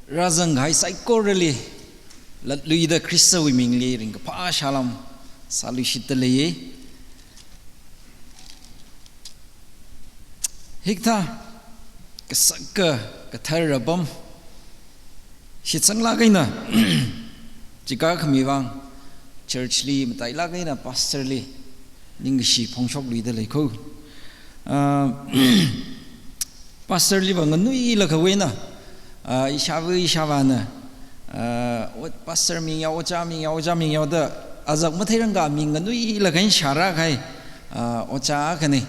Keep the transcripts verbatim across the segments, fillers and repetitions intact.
Rāzang kahai saikorali latluida Khristawui mingli ringkaphā salam sāluishitda leiye. Hikathā kasaka kathara apam shitsanglāk eina chika khami vang church li matailāk eina pastor li ningkashi phongshokluida lei ko. Ah, pastor li va nganuilakha eina, ah, ishāva ishāvāna, ah, o-, pastor ming yao, ojā ming yao, ojā ming yao da azak matheirangka ming nganuilakha eina shāra kahai, ah, ojā akhane.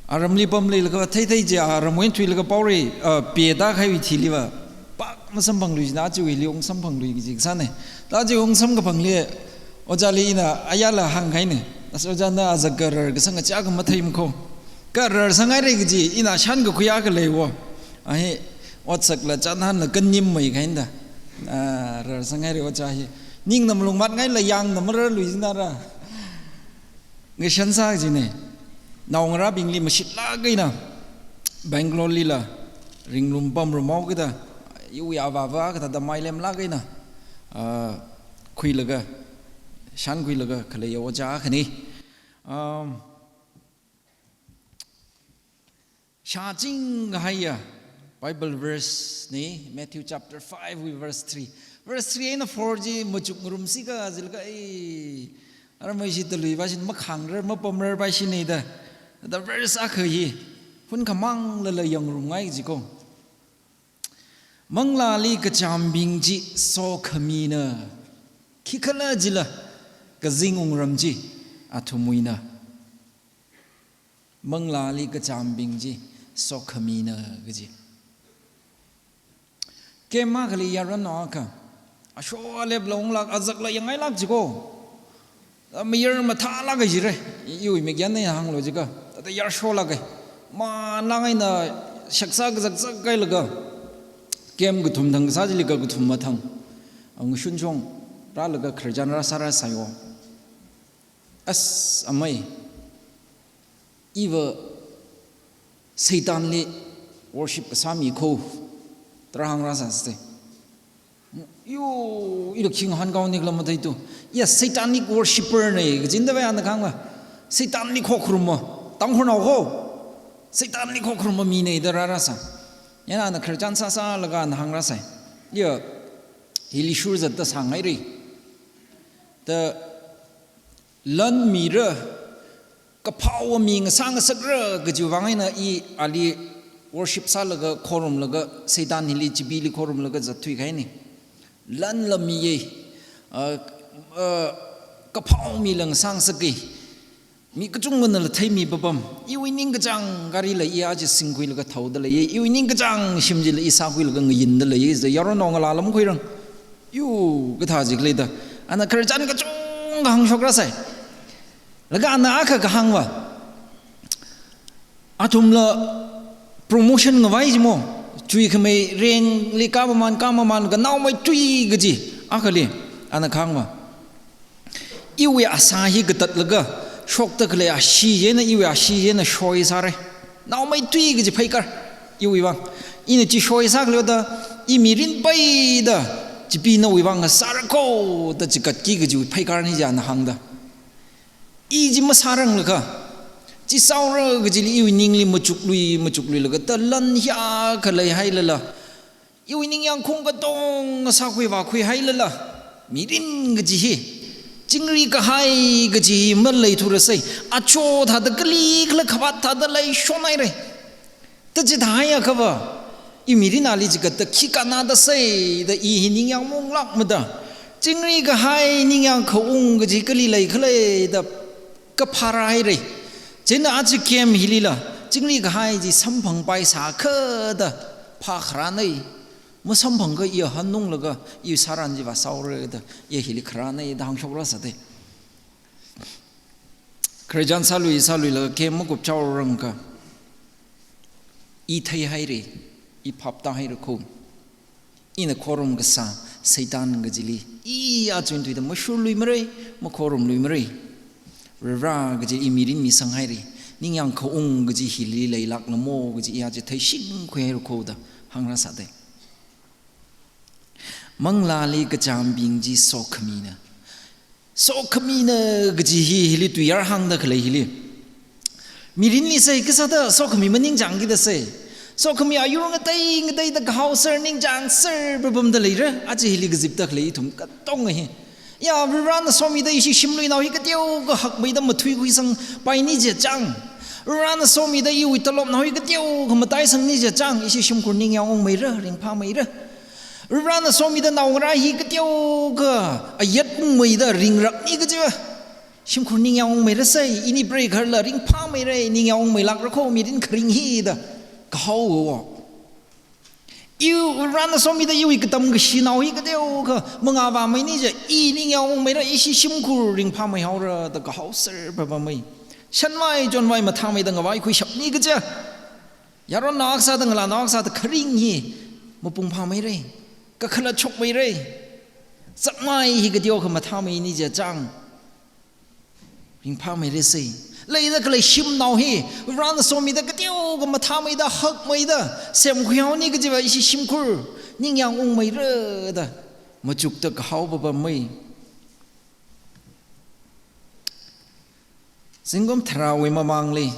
Aramli pamleilakha theithei chi, aramwui eina thuilakha paorei, ah, peda kahaiwui thili va pak masamphangluijina, aja hili ungsamphanglui kaji kasāne. Ta aja ungsamkaphangli ojāli ina ayala hāngkahaine. As ojā na azak karar kasang achā kamathei makho. Karar sanghaire kaji ina shankakhui akha lei wo. Ahi, otsakla chānhanla kanimmeikahaina da. Ah, rar sanghaire ojā hi. Ningna malungmatngaila yangna mararluijina ra. Ngashan sā kajine. Naongarābingli mashitlāk eina Bangalore lila ringrum pamrum haokida, iwui avāva kathāda mailemlāk eina, ah, khuilaga, shankhuilaga khaleiya ojā akhane. Um, shāching kahaiya Bible verse ne, Matthew chapter five wui verse three. Verse three eina four chi machuk ngarumsi kajilaga, ei, aramwui shida luipaishina, makhāngrar, mapamrarpaishine da. Da verse akha hi hunkhamānglala yangngarumngai kaji ko. Manglāli kachāmbing chi sokhamina, khikhalajila kazing wungram chi athumwuina. Manglāli kachāmbing chi sokhamina kaji. Camp akhali yaron akha asho alepla unglāk, azakla yangngailāk ji ko. Mayar mathālāk kajire. Iwui mikyan eina hānglu jiakha, thāda yarsholāke. Manlāk eina shaksa kazakzak kailaga, camp kathum thang kasā chili kakathumma thang, angashun chong rālaga khararchan rāsārasai wo. As amei, iva Satanli worship kasā mi kho, da hāngrasāsai. Yo, ila khi ngahānkahaoni khala matheithu. Iya satanic worshipper ne kajina da va ana kahāngva. Satanli khokharumma, Tangkhulnao kho, Satanli khokharumma mine da rārasā. Yana ana khararchan sāsālaga ana hāngrasai. Iya, hili shur zatda sāngaire. Da lan mira, kaphāwa mi ngasā ngasakra kajiwui vang eina i ali worship sālaga khorumlaga Satan hili chibili khorumlaga zatthuikahaine. Lanla miye, ah, ah, kaphāwa mila ngasā ngasake. Mi kachungkhanala theimi papam. Iwui ningkachāng garila i aja singkhuilaga thaoda leiye. Iwui ningkachāng shim chila i sākhuilaga ngayinda leiye. Za yaronao ngalā lam khuirang. Yo, kathā jikhala da. Ana khararchan kachungkha hāngshokrasai. Laga ana akha kahāngva, athumla promotion ngavai ji mo, chuikhamei rankli kāmaman, kāmaman, kanaomeithui kaji akhali ana kahāngva, iwui asā hi katatlaga shokda khalei ashee china, iwui ashee china shoisāre. Naomeithui kaji pheikar, iwui vang. Ina chi shoisā khalei da, i mirin peida chipee nawui vang ngasāra kho da chigatki kajiwui pheikarne ji ana hāngda. I chi masāranglakha, chi sāora kajili iwui ningli machuklui, machukluilaga da lan hiyākha leihailala, iwui ningyāng khung katonga sākhui vākhuihailala, mirin kaji hi, chingri kahai kaji hi maleithurasei. Acho thāda kalikhala khavāt thāda leishonhaire. Da chithāhaiakhava, i mirin ali chigatda khi kannādasei da i hi ningyāng maunglākmada, chingri kahai ningyāng khaung kaji kali leikhala da kaphārāhaire. Chieina aja camp hilila chingri kahai chi samphangpaisākha da phākharāne. Masamphangakha i hanunglaga i sāran chi vāsāhaore da i hili kharāne da hāngshokrasāde. Khararchan sālui, sāluilaga camp makupchaorangakha, i theihaire, i phap tāhaira kho. Ina khorum kasā Satan kajili i achunthuida mashurluimarei, makhorumluimarei. Varivara kaji i mirin misanghaire. Ningyāng khaung kaji hili leilākna mo kaji i aja theishingkhuihaira kho da hāngrasāde. Manglāli kachāmbing chi sokhamina. Sokhamina kaji hi, hili tuiyār hāngda khalei hili. Mirinli sai kasāda sokhami maningchāngkida sai. Sokhami ayur ngatei ngateida kahao ser ningchāng ser papamda leira. Aja hili kazipda khalei ithum katonga hi. Ya, Varena somida ishi shimluinao hi kateokha hakmeida mathuikhuisangpaini jiakha chang. Varena somida iwui talopnao hi kateokha mataisangni jiakha chang. Ishi shimkhur ningyāng ungmeira, ringphāmeira. Varena somida naongarā hi kateokha ayat ungmeida ringrapni kajiva. Shimkhur ningyāng ungmeira sai, ini preikharla ringphāmeira, ningyāng ungmeilākra kho mirin kharing hida. Kahao wo. Iwui Varena somida iwui katam kashinao hi kateokha mangavāmeini jiakha, i ningyāng ungmeira, ishi shimkhur ringphāmeihaora da kahao ser papamei. Shanvai chonvai mathāmeida ngavaikhuishapni kajiva. Yaronnao akha sāda ngalānao akha sāda kharing hi mapungphāmeira. Kakhalat shokmeira. Zakmai hi kateokha mathāmeini jiakha chang. Ringphāmeira sai. Leida khalei shimnao hi, Varena somida kateokha mathāmeida, hakmeida semkhuihaoni kajiva ishi shimkhur ningyāng ungmeira da machukda kahao papamei. Zingkum tharāwui mamangli,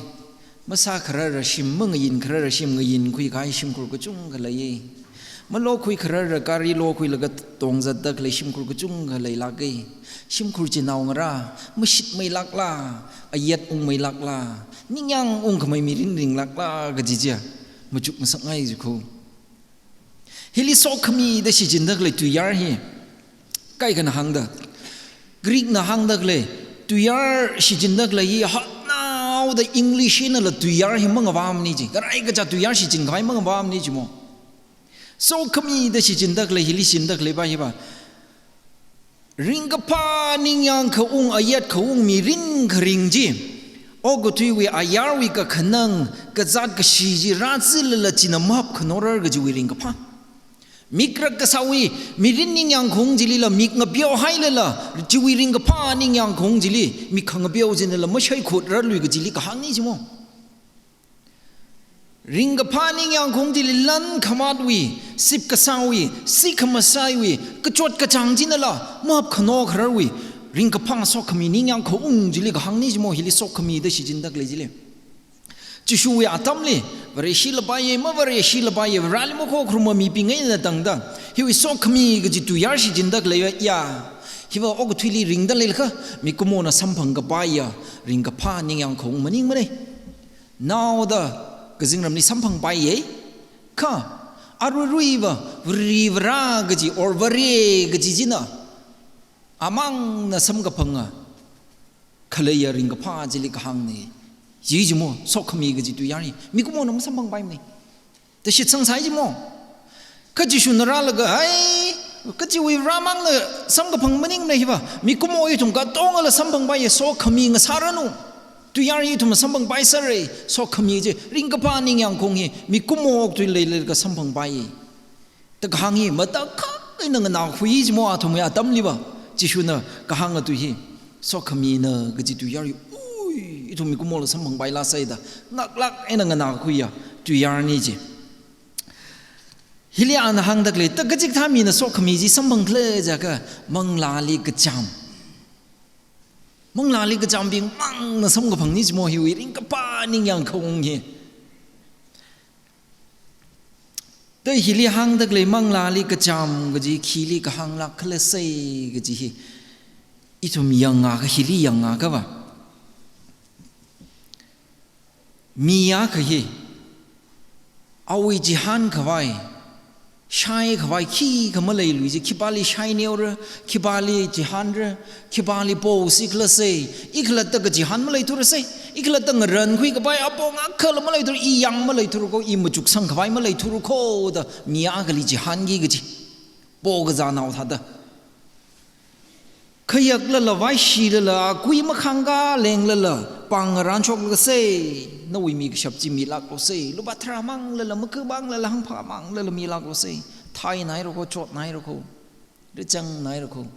masākharara shim, mangayinkharara shim ngayinkhui kahai shimkhur kachungkha leiya. Malokhuikharara gari lokhuilaga tongzatda khalei shimkhur kachungkha leilāka. Shimkhur chi naongarā, mashitmeilākla, ayat ungmeilākla, ningyāng ungkhamei mirin ringlākla kaji chiya machuk masakngai jikho. Hili sokhami da shichinda khalei tuiyār hi kaikhana hāngda, Greek na hāngda khalei tuiyār shichinda khalei hi hotnaoda English einala tuiyār hi mangavāmani ji. Karai kacha tuiyār shichinkhavai mangavāmani ji mo. Sokhami da shichinda khalei, hili shichinda khalei pa hiva, ringkaphā ningyāng khaung, ayat khaung, mirin kharing chi, okathuiwui ayarwui kakhanang, kazāt kashi chi rāzilala china mahap khanorar kajiwui ringkaphā. Mik rak kasāwui mirin ningyāng khaung chilila mik ngapeohailala, chiwui ringkaphā ningyāng khaung chili mik khangapeo chinala mashaikhut rarlui kajili kahāngni ji mo. Ringkaphā ningyāng khaung chili lan khamatwui, sip kasāwui, si khamasaiwui, kachot kachāng chinala mahap khano khararwui ringkaphā sokhami ningyāng khaung chili kahāngni ji mo, hili sokhami da shichinda khalei chili. Jishuwui atamli, Vareshila paiya, mavareshila paiya, Vareli makhokharuma mibing eina tangda, hiwui sokhami kaji tuiyār shichinda khalei ya, hiva okathuili ringda leilakha, mikumona samphang kapaiya ringkaphā ningyāng khaung maningmana. Naoda kazingramli samphangpaiya, kha aruiruiva Varivara kaji or Vare kaji china amangna samkaphanga khaleiya ringkaphā chili kahāngna. Chi ji mo, sokhami kaji tuiyār hi mikumona masamphangpaimana da shitsangsai ji mo. Kha Jishuna rālaga, hai, kachiwui Vare mangna samkaphang maningmana hiva, mikumo ithum katongala samphangpaiya, sokhami ngasāranu. Tuiyār hi ithum samphangpaisera, sokhami chi, ringkaphā ningyāng khaung hi mikumo okathui leilakha samphangpai da kahāng hi matakhak eina nganākhui ji mo athumwui atamliva. Jishuna kahānga tui hi sokhamina kaji tuiyār hi, ui, ithum mikumola samphangpaila sai da ngaklāk eina nganākhuiya tuiyārni ji. Hili ana hāngda khalei, ta kachikathā mina sokhami chi samphang khala jiakha manglāli kachām. Manglāli kachāmbing mangna samkaphangni ji mo hiwui ringkaphā ningyāng khaung hi. Ta hili hāngda khalei manglāli kachām kaji khili kahānglāk khala sai kaji hi ithum yangakha, hili yangakhava, mi akha hi awui chihān khavai, shai khavai khikha maleilui ji, khipāli shaineora, khipāli chihānra, khipāli posi khala sai, i khalatta kachihān maleithura sai, i khalatta ngarankhui kapai apong akhala maleithura, i yāng maleithura kho, i machuksang khavai maleithura kho da mi akhali chihānki kaji. Pokazānao thāda. Khayaklala, vaishilala, akui makhangka lenglala, pāng ngarān shoklaga sai, nawui mikashap chi milāklu sai, lupā tharā manglala, maku manglala, hangphā manglala milāklu sai, thainaira kho, chotnaira kho, richangnaira kho.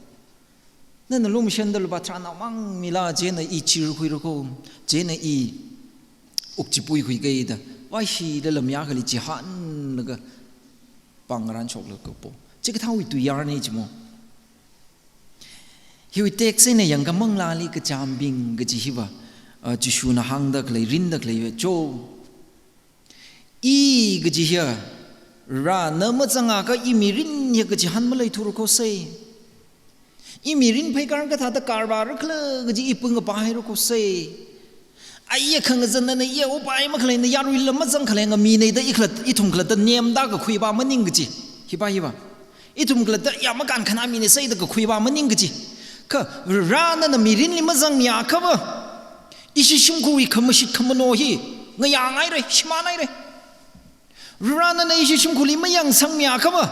Nana lumashanda lupā tharānao mang mila, chieina i chirkhuira kho, chieina i uk chipuikhuika da, vaishilala mi akhali chihānlaga pāng ngarān shoklaga po. Chikathāwui tuiyarna chimo. Hiwui text eina yangakha manglāli kachāmbing kaji hiva, ah, Jishuna hāngda khalei, rinda khalei cho. I kaji hiya, Vare na mazangakha i mirin hiya kachihān maleithura kho sai. I mirin pheikar kathāda karvāra khala kaji i pung kapahaira kho sai. Aiya khangazan nana iya upai makhalei na yaruila mazang khalei nga mina da i khalat, ithum khalatta nemda kakhuiva maning kaji. Hiva, hiva. Ithum khalatta ya makānkhanā mina sai da kakhuiva maning kaji. Kha Vare nana mirinli mazangmiakhava, ishi shimkhurwui khamashit khamano hi ngayānhaira, shimānhaira. Vare nana ishi shimkhurli mayangsangmiakhava,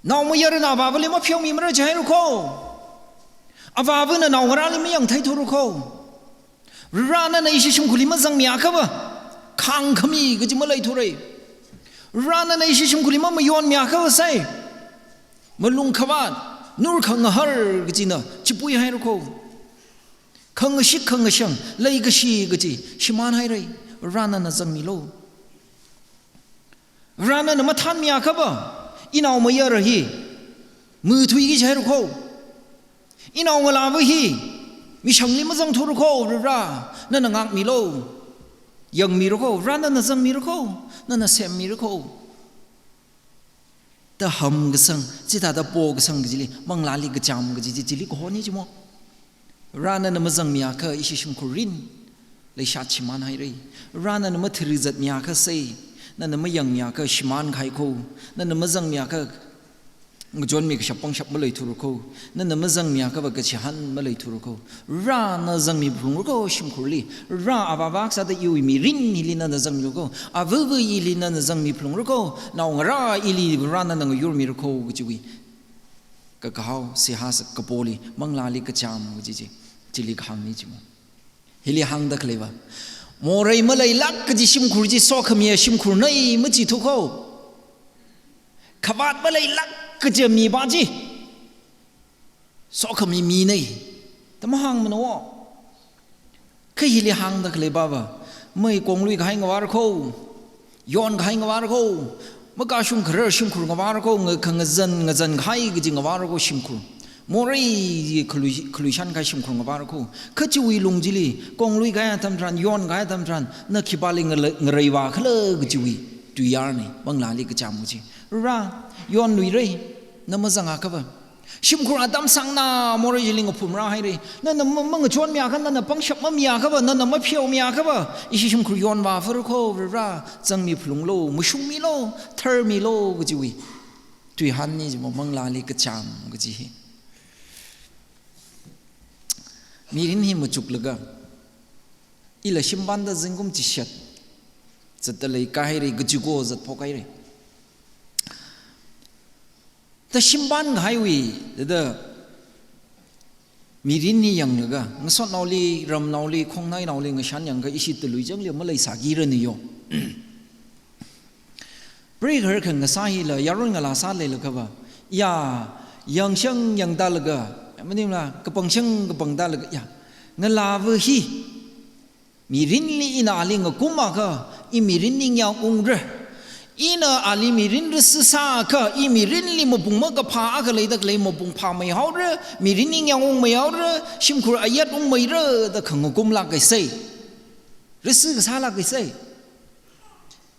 naomayarana avāvali mapheomimara jihaira kho. Avāvana naongarāli mayangtheithura kho. Vare nana ishi shimkhurli mazangmiakhava, khāngkhami kaji maleithura. Vare nana ishi shimkhurli mamayonmiakhava sai, malung khavāt, nur khangahar kajina chipuihaira kho. Khangashit khangashang, leikashi kaji shimānhaira. Vare nana zangmilu. Vare nana mathānmiakhava, i naomayara hi mathuiki jihaira kho. I naongalāva hi mishangli mazangthura kho, Vare nana ngākmilu. Yangmira kho, Vare nana zangmira kho, nana semmira kho. Da hamkasang, chithāda pokasang kajili, manglāli kachām kaji chi chili kahona chimo. Vare nana mazangmiakha ishi shimkhur rin leishat shimānhaira. Vare nana matharizatmiakha sai, nana mayangmiakha shimānkahai kho, nana mazangmiakha ngachonmi kashap pangshap maleithura kho, nana mazangmiakhava kachihān maleithura kho. Vare na zangmi phalungra kho shimkhurli. Vare avāva sāda iwui mirin hili nana zangmilu kho. Avava ili nana zangmi phalungra kho. Naongarā ili Vare nana ngayurmira kho kajiwui kakahao, seihā sā kapoli, manglāli kachām kaji chi, chili kahāngna chimo. Hili hāngda khaleiva, morei maleilāk kaji shimkhur chi sokhamiya shimkhurna machithu kho. Khavāt maleilāk kaji miva chi sokhami mina da mahāngmana wo. Kha hili hāngda khaleivava, mei kongluikahai ngavāra kho, yonkahai ngavāra kho, makashung kharar shimkhur ngavāra kho, nga-, khangazan, ngazankahai kaji ngavāra kho shimkhur. Morei khalui, khaluishankahai shimkhur ngavāra kho. Kha chiwui lung chili, kongluikahai atam tharan, yonkahai atam tharan, na khipāli ngala-, ngareiva khala kajiwui tuiyarna, manglāli kachām kaji. Vare, yonluira, na mazangakhava. Shimkhur atam sāngna morei chili ngaphumrāhaira. Nana ma-, mangachonmiakha, nana pangshap mamiakhava, nana mapheomiakhava, ishi shimkhur yonvāra kho, Vare, zangmi phalunglu, mashungmilu, tharmilu kajiwui tuihānna chimo, manglāli kachām kaji hi. Mirin hi machuklaga, ila shimvānda zingkum chishat zatda leikahaira, kachiko zatphokhaira. Da shimvānkahaiwui, da, da mirin hi yanglaga, ngasotnaoli, ramnaoli, khongnainaoli ngashan yangakha ishi talui changli maleisākirana yo. Preigahar khangasā hila, yaron ngalā sāleilakhava, ya, yangshang yangtālaga, maningla, kapangshang kapangtālaga, ya, ngalāva hi, mirinli ina ali ngakumakha, i mirin ningyāng ungra. Ina ali mirin risi sākha, i mirinli mapung makaphā akha leida khalei mapung phāmeihaora, mirin ningyāng ungmeihaora, shimkhur ayat ungmeira da khangakumlāk kaisai. Risi kasālāk kaisai.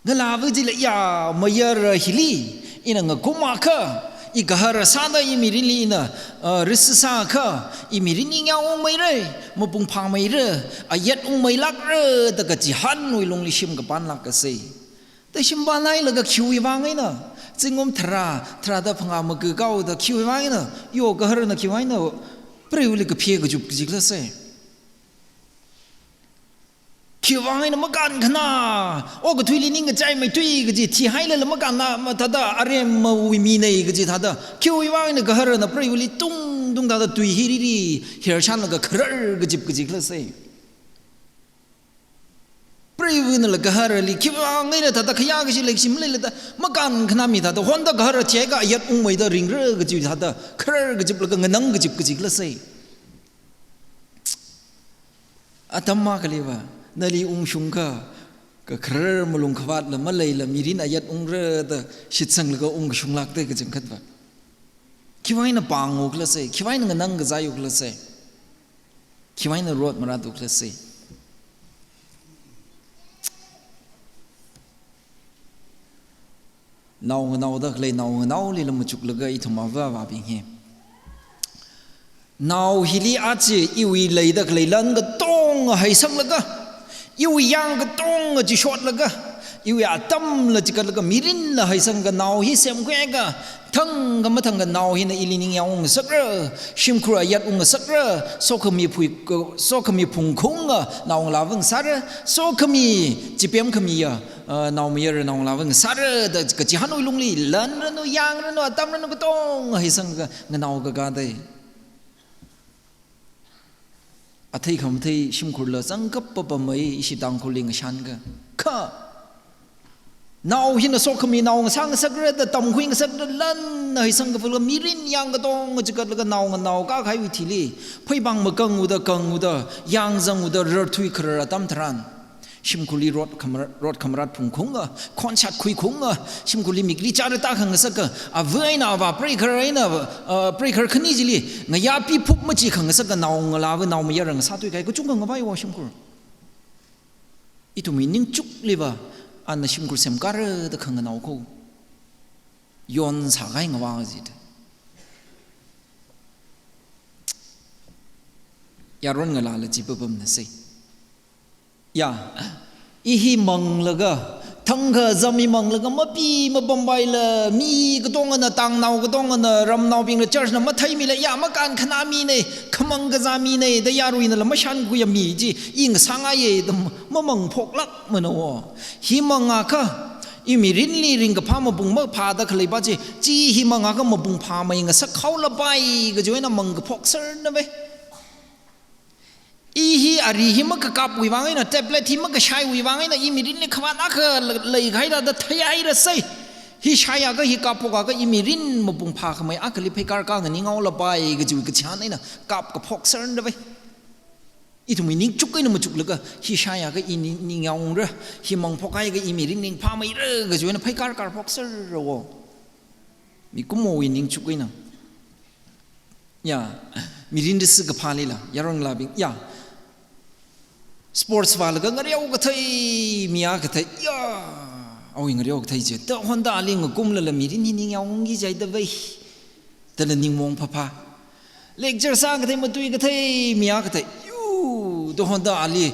Ngalāva chila ya mayara hili, ina ngakumakha, i gahara sāda i mirinli ina, ah, risi sākha, i mirin ningyāng ungmeira, mapung phāmeira, ayat ungmeilākra da kachihānwui lungli shim kapānlāk kasai. Da shimvānhailaga khiwui vang eina, zingkum tharā, tharāda phangā makakao da khiwui vang eina, yo gaharana khiwui vang eina, preiva̱li kaphe kachup kaji khala sai. Khiwui vang eina makānkhanā, okathuili ningkachaimeithui kaji, thihailala makānna, mathāda aremmawui mina kaji thāda, khiwui vang eina gaharana preiva̱li tungtung thāda tui hi riri, hirshanlaga kharar kachip kaji khala sai. Preiva̱nala gaharali khiwui vang eina thāda khayā kashi leikashi maleila da, makānkhanā mi thāda, honda gahara thihaiakha ayat ungmeida ringra kaji thāda, kharar kachiplaga nganang kachip kaji khala sai. Atam akhaliva, nali ungshungakha, Kakharar malung khavātla maleila mirin ayat ungra da shitsanglaga ungkashunglākte kachangkhatva. Khiwui eina pāngu khala se, khiwui eina nganang kazāyu khala se, khiwui eina rot maratu khala se. Nao nganaoda khalei, nao nganaolila machuklaga ithum ava avābing hi. Nao hili aja iwui leida khalei lan katonga heisanglaga, iwui yang katonga chishotlaga, iwui atamla chikatlaga mirinla heisanglaga nao hi semkhuiakha, thangkha mathangkha nao hina ili ningyāng ungngasakra, shimkhur ayat ungngasakra, sokhami phui, sokhami phungkhunga naongalāva ngasāra, sokhami chipemkhamiya, ah, naomayara naongalāva ngasāra da kachihānwui lungli lanranu, yangranu, atamranu katonga heisanglaga nganao kakā dei. Athei khamathei shimkhurla zangkap papamei ishi Tangkhulli ngashankha. Kha nao hina sokhami nao ngasā ngasakra da tamkhui ngasakra lan heisanglaga mirin yang katonga chikatlaga nao nganao kakahaiwui thili, pheipāng makanguda kanguda, yangzanguda rarthui kharar atam tharan, shimkhurli rot khamar-, rot khamarat phungkhunga, khonshat khuikhunga, shimkhurli mikli chara tākhangasaka, ava eina avā preikhar eina, ah, preikhar khani chili ngayā piphup machi khangasaka naongalāva naomayara ngasāthuikahai kachungkha ngavaiwo shimkhur. Ithumwui ningchukliva ana shimkhur semkara da khanganao kho. Yonsākahai ngavā jida. Yaron ngalāla chi papamna se. Ya, i hi manglaga, thangkha zam hi manglaga, mapi mapam paila, mi katongana, tangnao katongana, ramnaobingla church na matheimila, ya, makān khanā minei, khamang kazā minei, da yaruinala mashankhuiya mi chi, i ngasāngaiye, da mamang phoklākmana wo. Hi mangakha, i mirinli ringkaphā mapung maphāda khaleipa chi, chi hi mangakha mapung phāmei ngasakhaolapai, kajiwui eina mang kaphok sernave. I hi ari hi makakapwui vang eina, tablet hi makashaiwui vang eina, i mirinli khavāt akha leikahai da theihaira sei. Hi shaiakha, hi kapphokakha, i mirin mapung phākhamei akhali pheikar kanganingaolapai kajiwui kachihān eina kap kaphok sernave. Ithumwui ningchuk eina machuklaga, hi shaiakha i ning, ningyāngra, hi mang phokhaiakha i mirin ringphāmeira kajiwui eina pheikar karphok serra wo. Mikumowui ningchuk eina. Ya, mirin risi kaphālila, yaron ngalābing, ya. Sports vālaga ngareo kathei, mi akha thei, ya. Awui ngareo kathei chi. Tahonda ali ngakumlala mirin hi ningyāngki jihaida vei. Dala ningmong phapha. Lecture sā kathei, matui kathei, mi akha thei, yu, tahonda ali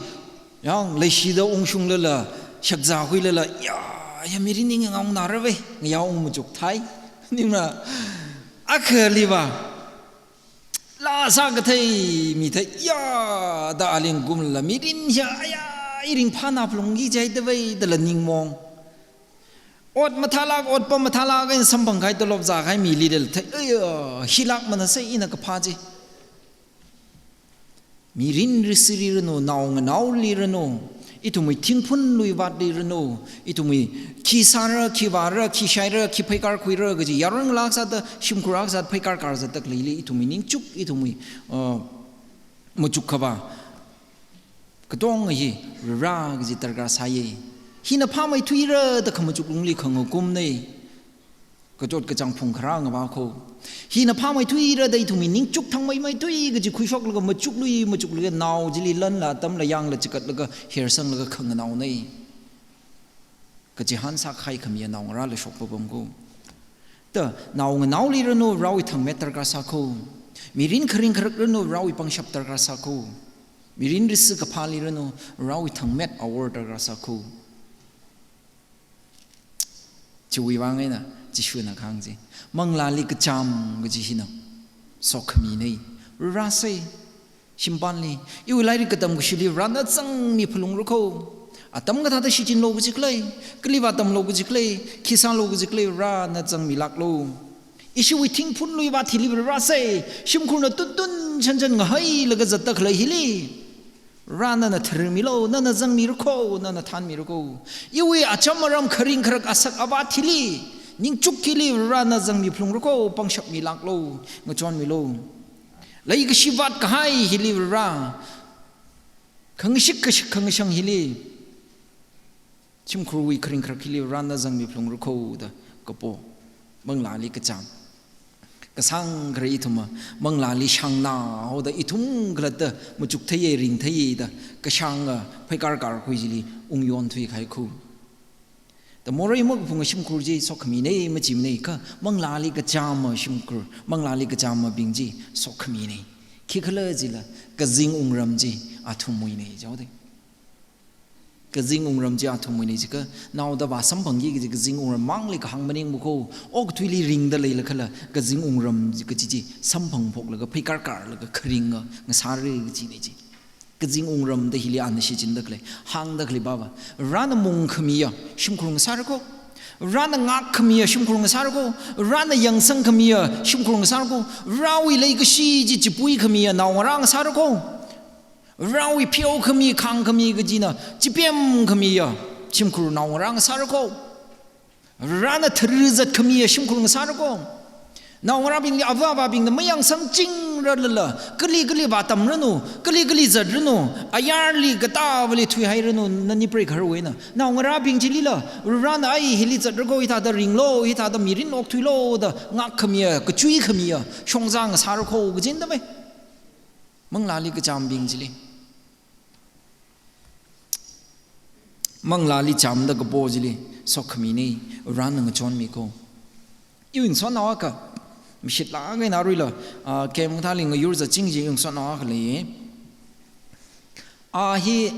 yang leishida ungshunglala, shakzākhuilala, ya, ya mirin hi ngangaonara vei, ngayā ung machukthai. Ningna, akhaliva, laa sā kathei mi thei, ya, da ali ngakumlala, mirin hi, aya, i ringphāna phalungki jihaida vei, dala ningmong. Ot mathālāk, otpam mathālāk, eina samphangkahai tolop zākahai milila thei, aya, hilākmana sei ina kaphā chi. Mirin risili ranu, nao nganaoli ranu, ithumwui thingphunluivatli ranu, ithumwui khi sāra, khi vāra, khi shaira, khi pheikar khuira kaji, yaron ngalā akha sāda, shimkhur akha sāda, pheikar kar zatda khaleili, ithumwui ningchuk, ithumwui, uh, machuk khavā katonga hi Vare kaji darkar sāya. Hina phāmeithuira da khamachuk lungli khangakumna. Kachot kachāng phungkharā ngavā kho. Hina phāmeithuira da ithumwui ningchuk thangmeimeithui kaji khuishoklaga machuklui, machuklaga nao chili lanla, atamla, yangla chikatlaga, hersanglaga khanganaona. Kachihān sākahai khamiya naongarāla shok papam kho. Da, nao nganaoli ranu, Varewui thangmet darkar sā kho. Mirin kharing kharak ranu, Varewui pangshap darkar sā kho. Mirin risi kaphāli ranu, Varewui thangmet awor darkar sā kho. Chiwui vang eina, Jishuna kahāng chi. Manglāli kachām kaji hina sokhamina. Vare sei, shimpanli, iwui lairik katam kashili Varena zangmi phalungra kho. Atam kathāda shichinlu kaji khalei, kali vātamlu kaji khalei, khi sālu kaji khalei, Varena zangmilāklu. Ishiwui thingphunluivat hili Vare sei, shimkhurna tuntun chanchan ngahailaga zatda khalei hili, Vare nana tharmilu, nana zangmira kho, nana thanmira kho. Iwui acham aram kharing kharak asak avat hili, ningchuk hili Varena zangmi phalungra kho, pangshap milāklu, ngachonmilu. Leikashivat kahai hili Vare, khangashik kashik khangashang hili, Shimkhurwui kharing kharak hili Varena zangmiphalungra kho da kapo. Manglāli kachām. Kasāngkhara ithumva manglāli shāngna haoda ithum khalatta machuktheiya ringtheiya da kashānga pheikārkār khui chili ungyonthui kahai kho. Da morei makaphunga shimkhur chi sokhaminei machimanei kha manglāli kachāma shimkhur, manglāli kachāmabing chi sokhaminei. Khikhalajila kazing wungram chi athumwuinei jihaodei. Kazing wungram chi athumwuinei jiakha naoda vāsamphangki kaji kazing wungram mangli kahāng maningma kho, okathuili ringda leilakhala kazing wungram chi kaji chi samphangphoklaga pheikārkārlaga kharinga ngasāra kajinei chi. Kazing wungram da hili ana shichinda khalei, hāngda khalei baba. Varena mungkhamiya shimkhur ngasāra kho. Varena ngākkhamiya shimkhur ngasāra kho. Varena yangsangkhamiya shimkhur ngasāra kho. Varewui leikashi chi chipuikhamiya naongarā ngasāra kho. Varewui pheokhami, khāngkhami kajina chipemkhamiya shimkhur naongarā ngasāra kho. Varena tharizatkhamiya shimkhur ngasāra kho. Naongarābingli ava avābingna mayangsangchingrarlala, kali kali vātamranu, kali kali zatranu, ayarli katāvali thuihairanu, nani preigahar eina. Naongarābing chilila, Varena ai hili zatra kho, hithāda ringlu, hithāda mirin okthuilu da ngākkhamiya, kachuikhamiya shongza ngasāra kho kajina da mei. Manglāli kachāmbing chili. Manglāli chāmda kapo chili sokhaminei, Varena ngachonmi kho. Iwui ngasotnao akha, mashitlāk eina aruila, ah, camp kathāli ngayur zatching chi iwui ngasotnao akha leiya. A hi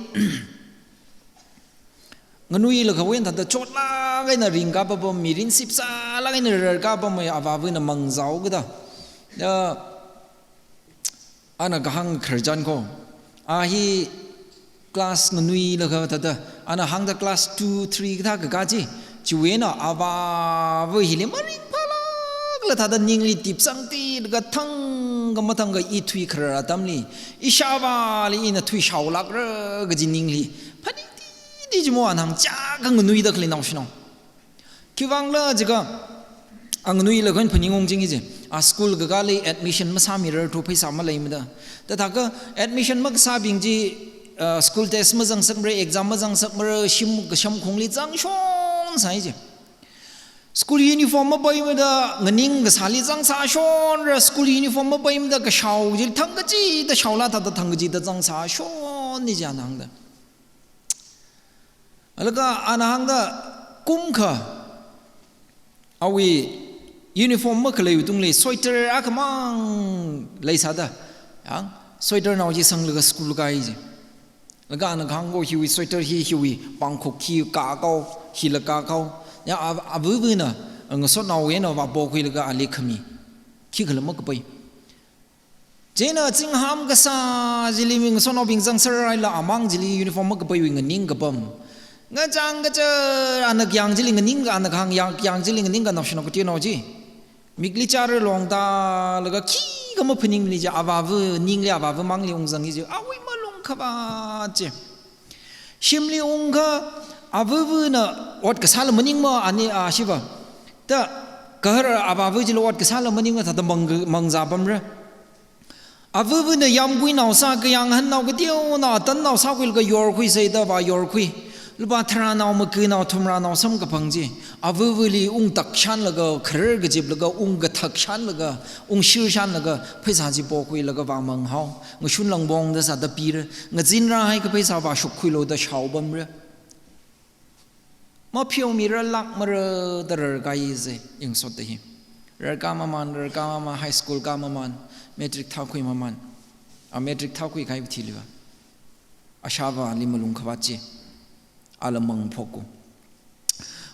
nganuilakha eina thāda chotlāk eina ringkapam, mirin sipsālāk eina rarkapam, avāvana mangzao kada. Ya, ana kahāng khararchan kho. A hi class nganuilakha thāda, ana hāngda class two, three kathā kakā chi. Chiwui eina avāva hili maringphālākla thāda ningli tipsangtilaga thangkha mathangkha i thuikharar atamli, ishāvāli ina thuishaolākra kaji ningli phaningtiti jimo ana hāng, chiyākha nganuida khalei naoshinao. Khiwuivangkhala jiakha, a nganuilakha eina phaningung chingi chi. A school kakāli admission masāmirarthu pheisā maleimada. Thāthākha admission makasābing chi, ah, school test mazangsakmara, exam mazangsakmara, shim kashamkhongli zangshonsai chi. School uniform mapeimada, nganing kasāli zangsāshonra, school uniform mapeimada kashao chi thangkachida shaolā thāda thangkachida zangsāshonni chi ana hāngda. Laga ana hāngda kumkha awui uniform makhaleiwui tungli sweater akhamang leisāda, yang sweater nao chi sanglaga school kai chi. Laga ana kahāng kho hiwui sweater hi, hiwui pāngkhok hi kakao, hila kakao. Ya, a, avavana ngasotnao eina vāpokhuilaga ali khami. Khikhala makapai. Chieina zingham kasā chili mi ngasotnaobing zangsāraila amang chili uniform makapaiwui nganing kapam. Ngachang kacha ana kayāng chili nganing ka, ana kahāng yang kayāng chili nganing ka naoshinao kateonao chi. Mikli chara longda laga khikha maphaningmani chi, avāva ningli avāva mangli ungzangi chi, awui malung khavāt chi. Shimli ungkha avavana ot kasāla maningma ani a shiva. Da kahar avava chila ot kasāla maningma thāda mang, mangzāpamra. Avavana yāmguinao sā kayānghanao kateonao atannao sākhuilaga yorkhui saida vāyorkhui. Lupā tharānao makanao thumrānao samkaphang chi. Avavali ungtakshanlaga kharar kajiplaga ungkathakshanlaga ungshirshanlaga pheisā chi pokhuilaga vāmanghao. Ngashun langpongda sāda pira. Ngazinrāhai kapheisā vāshukkhuilu da shaopamra. Mapheomirarlākmara da rarkāi zi, iwui ngasotda hi. Rarkā maman, rarkā maman, high school kā maman, matric thākhui maman. A matric thākhui kahai thiliva. Ashāvāli malung khavāt chi. Ala mangphok kho.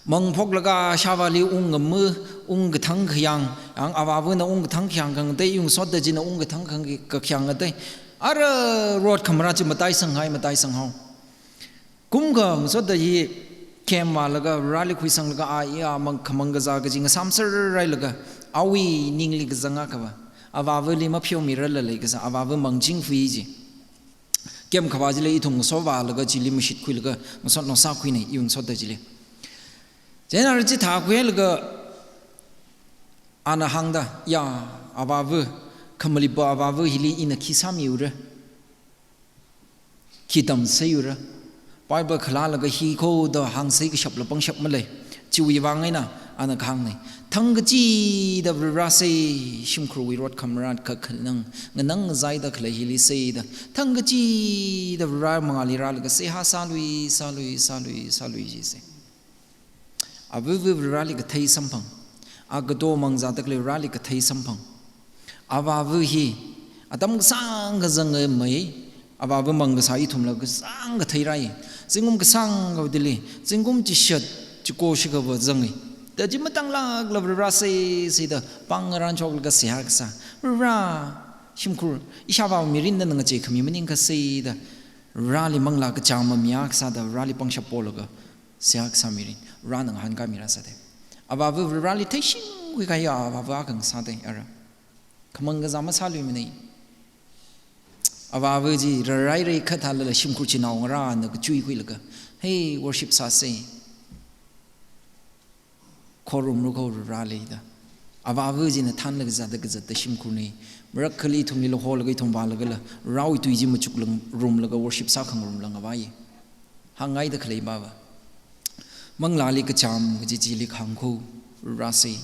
Mangphoklaga ashāvāli ungngama, ungkathang khayāng, yang avavana ungkathang khayāng khangatei, iwui ngasotda china ungkathang khang, kakhayāng ngatei. Ara rot khamara chi mataisanghai, mataisanghao. Kumkha ngasotda hi camp vālaga, rali khuisanglaga, a, iya, mang, khamang kazā kaji ngasāmserrailaga, awui ningli kazang akhava. Avavali mapheomirarla leikasā, avava mangchingfui chi. Camp khavā chili ithum ngasovālaga chili mashitkhuilaga, ngasotnao sākhuinei, iwui ngasotda chili. Chieina ara chi thākhuilaga, ana hāngda, ya, avava, khamalipa avava hili ina khi sāmiura. Khi tamseiura. Bible khalālaga hi kho da hāngsei kashapla pangshap malei. Chiwui vang eina ana kahāngna. Thang kachida Varivara sei, shimkhurwui rot khamarā kakhanang, nganang ngazaida khalei hili seida. Thang kachida Varivara mangāli rālaga seihā sālui, sālui, sālui, sālui jisei. Avava Varivarali kathei samphang. Agato mangzāda khalei Varivara kathei samphang. Avāva hi atam kasāngkha zanga mai. Avāva mang kasā ithumla kasāngkha theirai. Zingkum kasāngkha dili, zingkum chishat chiko shikhava zangai. Da chi matanglākla Varivara sei, seida pāng ngarān shoklaga seihā kasā. Varivara, shimkhur, ishāvā mirinna ngachei khami maningkha seida. Varivarali manglā kachām mamiya kasāda Varivarali pangshap polaga seihā kasā mirin, Varivara ngahānkāmi rāsāda. Avāva Varivarali theishingkhui kahaiya avāva akha ngasāda ara. Khamang kazā masāluimanei. Avāva chi rarairai khathālala shimkhur chi naongarāna kachuikhuilaga, "Hey, worship sāsei. Khorumlu kho Varivara leida." Avāva china thānlaga zāda kazata shimkhurnei. Marakhali ithumlila holaga ithum vālagala, Varivarawui tui chi machuklang rumlaga worship sākhangarumla ngavai. Hāngngaida khalei baba. Manglāli kachām kaji chili kahāng kho, Varivara sei,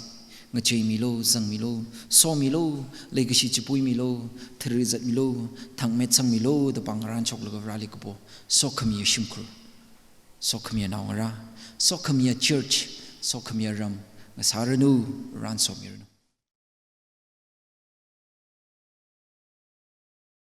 ngacheimilu, zangmilu, somilu, leikashi chipuimilu, tharizatmilu, thangmet sangmilu, da pāng ngarān shoklaga Varivara kapo, sokhamiya shimkhur, sokhamiya naongarā, sokhamiya church, sokhamiya ram, ngasāranu, Varivara somiranu.